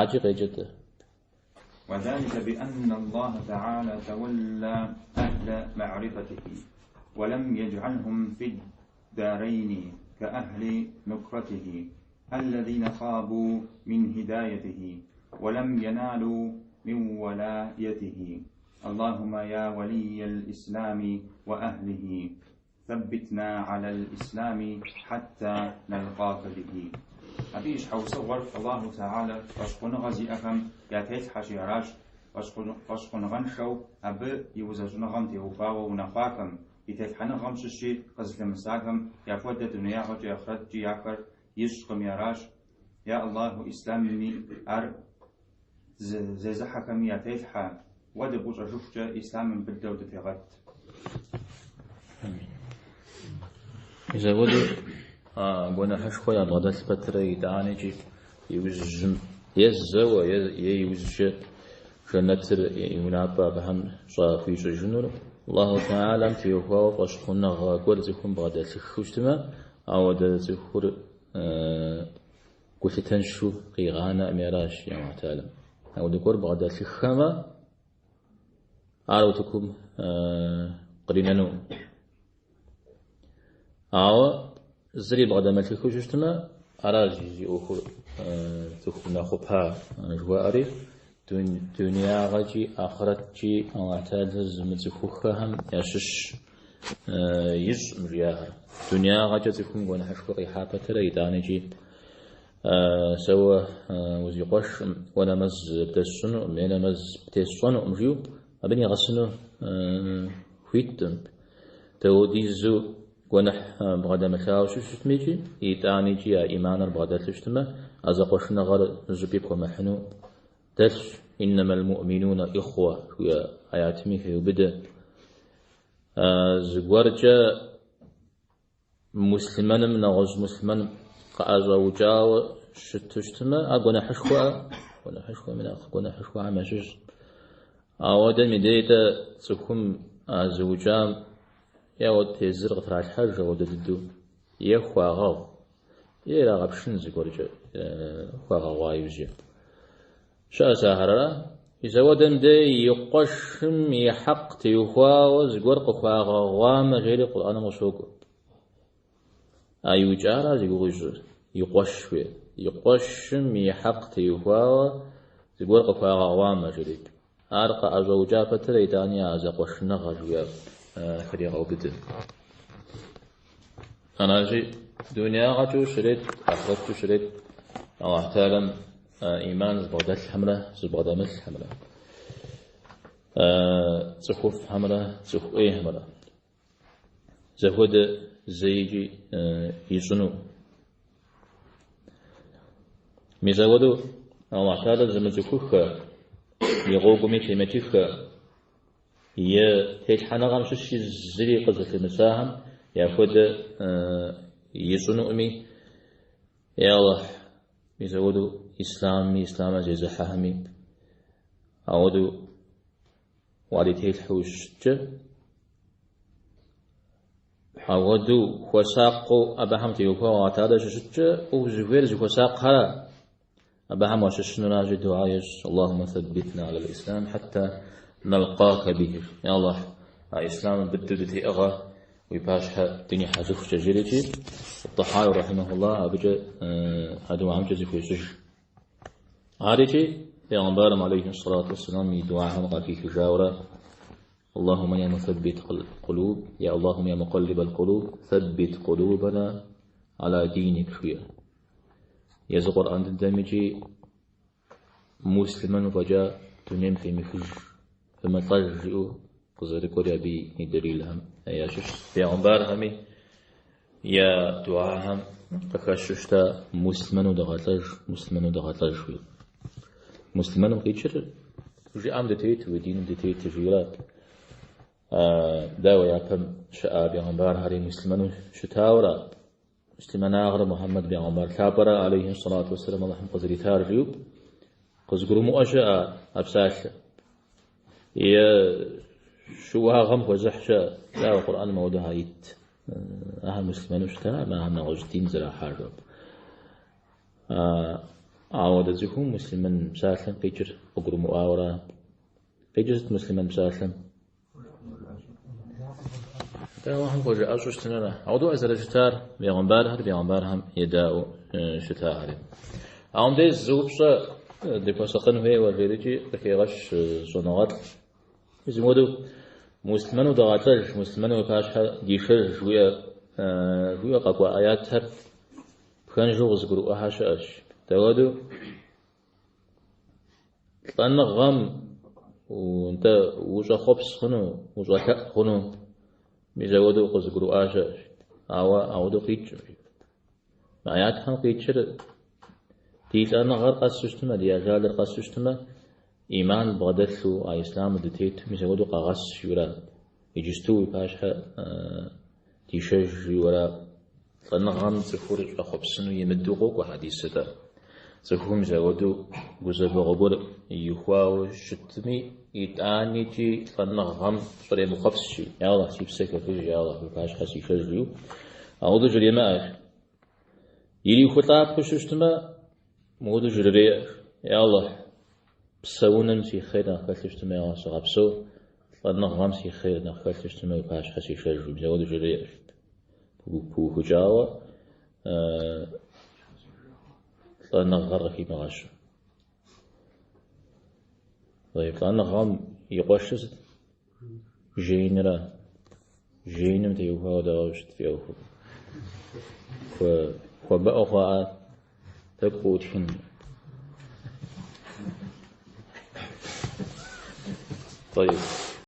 Адэкӏи къеджэ-тӏэ. وذلك بأن الله تعالى تولى أهل معرفته ولم يجعلهم في الدارين كأهل نكرته الذين خابوا من هدايته ولم ينالوا من ولايته. اللهم يا ولي الإسلام وأهله ثبتنا على الإسلام حتى نلقاك به. Абы и щхьэусыгъуэр Аллаху Тэхьэлэ фӏэщхъуныгъэ зиӏэхэм я телъхьэщи аращ, фӏэщхъуныгъэншэу абы и узэщӏыныгъэм теухуауэ унэхъуахэм, и телъхьэныгъэм щыщи къызылъымысахэм яхуэдэ дунеягъэкӏи ахърэткӏи ахэр ищӏкъыми аращ. Я Аллаху, ислъамми ар зезыхьэхэми я телъхьэ, уэ дыпӏущӏэжыхукӏэ ислъамым быдэу дытегъэт. Мис апхуэдэу гуэныхьышхуэ ябгъэдэлъ пэтрэ итӏанэкӏи иужьым е зэуэ е иужькӏэ жэнэтыр и унапӏэ абыхэм щӏахуищӏыжынур Аллаху Тэхьэлэм теухуауэ фӏэщхъуныгъэ гуэр цӏыхум бгъэдэлъыххэу щытмэ, ауэдэ цӏыхур гулъытэншэу къигъанэӏыми аращ Аллаху Тэхьэлэм. Ауэдэ гуэр бгъэдэлъыххэмэ, ар утыкум къринэну. Ауэ зыри бгъэдэмылъыхыу щытмэ, аращ зи ӏуэхур цӏыху унэхъупа жыхуаӏэри, дунеягъэкӏи ахърэткӏи Аллахь Тэхьэлэр зымыцӏыхуххэхэм ящыщ ищӏым жиӏахэр. Дунеягъэкӏэ цӏыхум гуэныхьышхуэ къихьа пэтрэ итӏанэкӏи сэ уэ узикъуэшым, уэ нэмэз бдэсщӏынукъым е нэмэз птесщӏэнукъым жиӏэу абы нигъэсыну хуиткъым. Дауэдизу гуэныхь бгъэдэмылъауэ щыщытми икӏи, итӏанэкӏи а ӏиманыр бгъэдэлъу щытмэ, а зэкъуэшыныгъэр зыщӏыпӏи пхуэмыхьыну дэлъщ. Иннэмэл муӏминунэ ихъуэ жиӏэ аятми хеубыдэ. Зыгуэркӏэ муслъымэным нэгъуэщӏ муслъымэн къыӏэщӏэукӏауэ щыту щытмэ, ар гуэныхьышхуэ, гуэныхьышхуэми нэхъ гуэныхьышхуэхэм ящыщщ. Ауэдэм и дей-тӏэ цӏыхум а зыукӏам е ауэдэ тезыр къытралъхьэж ауэдэ дыдэу, е хуагъэгъу, е ирагъэпшын зыгуэркӏэ хуагъэгъуа иужькӏэ. Щыӏэщ ахэр, ара? Мис ауэдэм дей и къуэшым и хьэкъ теухуауэ зыгуэр къыхуагъэгъуамэ, жери Къурӏэным къыщокӏуэ. А иукӏара зи гугъу ищӏыр? И къуэш жеӏэ. И къуэшым и хьэкъ теухуауэ зыгуэр къыхуагъэгъуамэ, жери. Ар къыӏэщӏэукӏа пэтрэ итӏани а зэкъуэшыныгъэ жиӏэр хрегъэубыдэ. Аращи, дунеягъэкӏэу щрет, ахърэткӏэу щрет Аллахь Тэхьэлэм ӏиман зыбгъэдэлъхэмрэ зыбгъэдэмылъхэмрэ, цӏыхуфӏхэмрэ цӏыху ӏейхэмрэ. Зэхуэдэ зэикӏи ищӏыну. Мис апхуэдэу Аллахь Тэхьэлэр зымыцӏыхуххэ, и гъуэгуми темытыххэ, и телъхьэныгъэм щыщи зыри къызылъымысахэм яхуэдэ ищӏынуӏыми, Я Аллахь, мис апхуэдэу ислъамми ислъамыр зезыхьэхэми апхуэдэу уарителъхьэу щыщыткӏэ, апхуэдэу хуэсакъыу абыхэм теухуауэ Аллахь Тэхьэлэ щыщыткӏэ, узыхуейр зыхуэсакъхэрэ абыхэм уащыщынуращи дуӏа ещӏ, Аллахумэ сэббитна аля ислам хьэтта налкъака бихи. Я Аллахь, а ислъамым быдэу дытеӏыгъэ уи пащхьэ дынихьэжыхукӏэ жерикӏи, Тӏэхьауи рахьимэхуллах абыкӏэ а дуӏамкӏэ зыхуещӏыж. Ар икӏи Пегъымбарым алейхи сэлату уэсселам и дуахэм къахихыжауэрэ Аллахумэ я мусэббит къулуб, я Аллахумэ я мукъэллиб аль-къулуб, сэббит къулубана аля диник жиӏэ. Езы Къурӏэн дыдэм икӏи муслъымэну фӏэкӏа дунейм фемыхыж, фымылӏэж жиӏэу къызэрыкӏуэри абы и дэлилхэм ящыщщ. Пегъымбархэми я дуахэм къыхэщу щыта муслъымэну дыгъэлӏэж, муслъымэну дыгъэлӏэж жиӏэу. Муслъымэным къикӏыр жыӏэм дытету, уи диным дытету жиӏэрат. Дауэ япэм щыӏа пегъымбархэри муслъымэну щытауэра? Муслъымэнагърэ Мухьэммэд пегъымбар лъапӏэрэ алейхи сэлату уэсселам Алыхьым къызэритар жиӏэу къызыгурымыӏуэ щыӏэ а псалъэ. Е щыуагъэм хуэзыхь щыӏэ, дауэ Къурӏэным ауэдэхэр ит. Ахэр муслъымэну щыта, абыхэм нэгъуэщӏ дин зэрахьа жаӏэу. Ауэдэ цӏыхум муслъымэн псалъэм къикӏыр къыгурымыӏуауэра? Къикӏыр сыт муслъымэн псалъэм? Дэ Алыхьым хуэжыӏэщӏэу щытынура? Ауэдэу зэрыщытар бегъымбархэр бегъымбархэм едаӏуэу щытахэри. Ауэ мыбдеж зы упщӏэ дыхуэсакъын хуейуэ жерикӏи къыхегъэщ щӏэныгъэлӏ. Мис мыуэдэу муслъымэну дыгъэлӏэж, муслъымэну уи пащхьэ дишэж жиӏэу къэкӏуа аятхэр пхэнжу къызыгурыӏуэхэр щыӏэщ. Дауэдэу лӏэныгъэм нтӏэ ущӏэхъуэпс хъуну, ущӏэлъэӏу хъуну, мис ауэдэу къызыгурыӏуа щыӏэщ. Ауэ ауэдэу къикӏкъым. Мы аятхэм къикӏыр ди лӏэныгъэр къэсу щытмэ, ди ажалыр къэсу щытмэ, иман бгъэдэлъу, а ислъамым дытету, мис ауэдэу къэгъэс жиӏэура. Иджысту уи пащхьэ дишэж жиӏэура. Лӏэныгъэм цӏыхур щӏэхъуэпсыну имыдэу къокӏуэ хьэдисыр-тӏэ. Цӏыхум мис ауэдэу гузэвэгъуэ гуэр ихуауэ щытми, итӏаникӏи лӏэныгъэм щӏремыхъуэпс жи, Я Аллахь, си псэ хэхыж, я Аллахь, уи пащхьэ сишэж жиӏэу. Ауэдэу жремыӏэ. Ирихулӏапэу щыщытмэ, мыуэдэу жрыреӏэ, Я Аллахь, псэуным си хъер нэхъ хэлъу щытмэ, я Аллахь, сыгъэпсэу, лӏэныгъэм си хъер нэхъ хэлъу щытмэ, уи пащхьэ сишэж, мис ауэдэу жреӏэ. Пыухыкӏауэ лӏэныгъэр къыхимыгъэщу. Лӏэныгъэм и къуэшыр сыт? Жеинра. Жеиным теухуауэ дауэ щыт фи ӏуэхур? Хуабэӏуэ хъуаӏэ тӏэкӏу къыӏутхын. طيب.